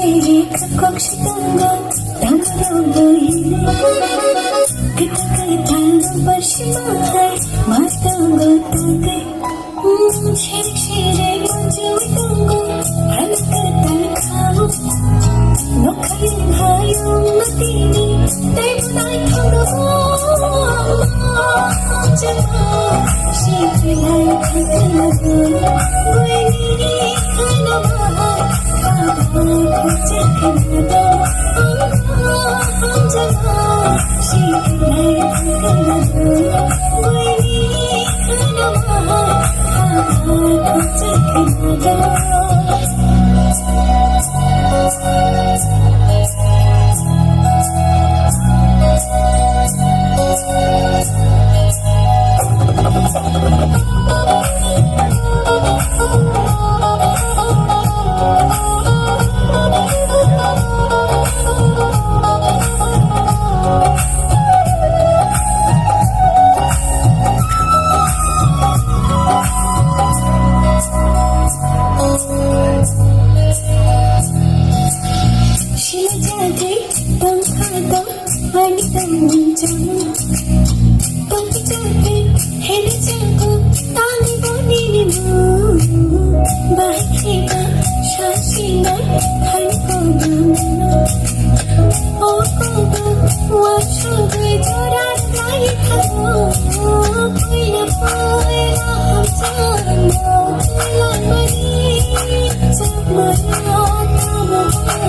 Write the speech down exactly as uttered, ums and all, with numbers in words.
Kok sitongo, tamro boile. Kita kita bersama, matongo tagai. Shiri shiri manju tongo, halka talkhao. Nokhayung hayung matini, tei bunai thongo. Jema, shikilai thangkana, buini khana mahai. Ani tongmung chang, tongpi chang, heni chang, tani boni ni mu, bahai kheba, shashina, thanko bu, o ko bu, wa shu bu, jora rai thango, puila puila ham chang, puila mani, chak mani, tamo ba.